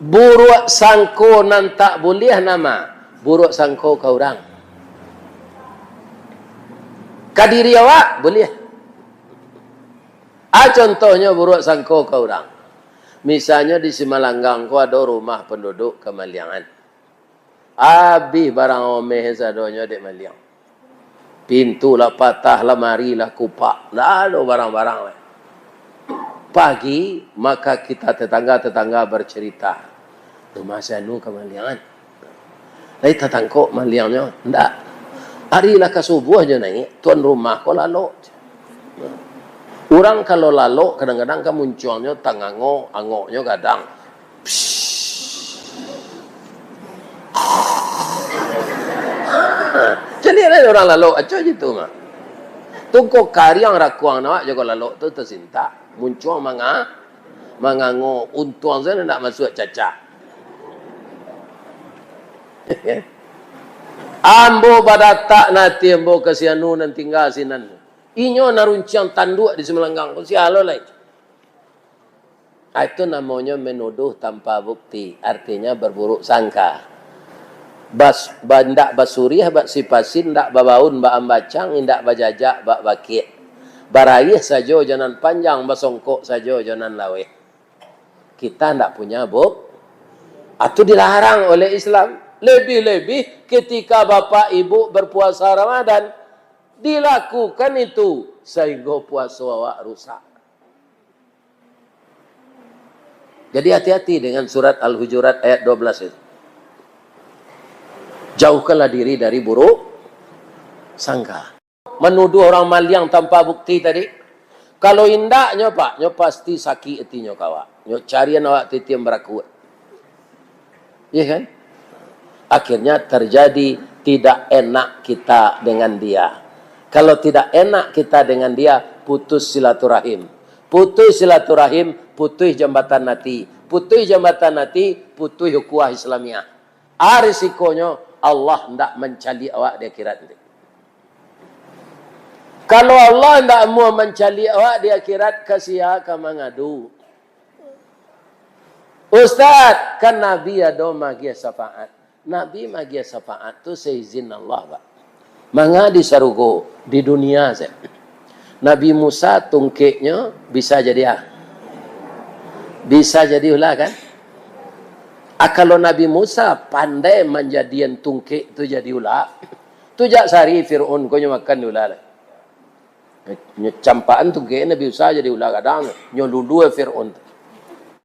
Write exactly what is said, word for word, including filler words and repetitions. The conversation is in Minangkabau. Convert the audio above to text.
Buruak sangko nan tak buliah nama? Buruak sangko ka urang. Ka diri awak, buliah. A, contohnyo buruak sangko ka urang. Misalnyo di Simalanggang ko ado rumah penduduk kamaliangan. Abih barang omeh sadonyo dek maliang. Pintu lah patah, lamari lah kupak, ndak ado barang-barang lai. Pagi, maka kita tetangga-tetangga bercerita, "Rumah si anu kamaliangan. Lai tatangkok maliangnyo?" "Ndak. Ari lah ka subuah jo naiak, tuan rumah ko lalok." Urang kalau lalok, kadang-kadang kan muncuangnyo tangangok, angoknyo gadang. Caliak lah urang lalok, acok je tu mah. Tungko kariang rakuang awak jago lalok tu tasintak. Muncuang manga-, mangango. Untuang sajo ndak masuak cacak. Ambo badatak nati ambo ka si anu nan tingga sinan. Inyo nan runciang tanduak di Simalanggang ko, sia lo lai. Ah, itu namonyo menuduh tanpa bukti, artinya berburuk sangka. Bas-, ba-, indak basuriah bak sipasin, indak babaun bak ambacang, indak bajajak bak bakik. Baraiah sajo jo nan panjang, basongkok sajo jo nan laweh. Kita ndak punya buk-, itu dilarang oleh Islam. Lebih-lebih ketika bapak ibu berpuasa Ramadan, dilakukan itu sehingga puasa awak rusak. Jadi hati-hati dengan surat Al-Hujurat ayat dua belas itu. Jauhkanlah diri dari buruk sangka. Manuduh orang maliang tanpa bukti tadi. Kalau indaknyo, Pak, nyo pasti sakik atinyo ka awak. Nyo carian awak titiang barakuak. Iya kan? Akhirnya terjadi tidak enak kita dengan dia. Kalau tidak enak kita dengan dia, putus silaturahim. Putus silaturahim, putus jambatan ati. Putus jambatan ati, putus ukhuwah Islamiah. A, risikonyo, Allah ndak mancaliak awak di akhirat nanti. Kalau Allah ndak amuah mancaliak awak di akhirat, ka sia ka mangadu? "Ustaz, kan Nabi ado magiah syafaat." Nabi magiah syafaat tu saizin Allah, Pak. Manga di sarugo, di dunia sajo. Nabi Musa tungkeknyo bisa jadi a-, bisa jadi ula, kan? A, kalau Nabi Musa pandai manjadian tungkek tu jadi ula, tu jak sari Firaun ko nyo makan di ula lai. Nyo campakan tungkek Nabi Musa jadi ula gadang, nyo lulua Firaun tu.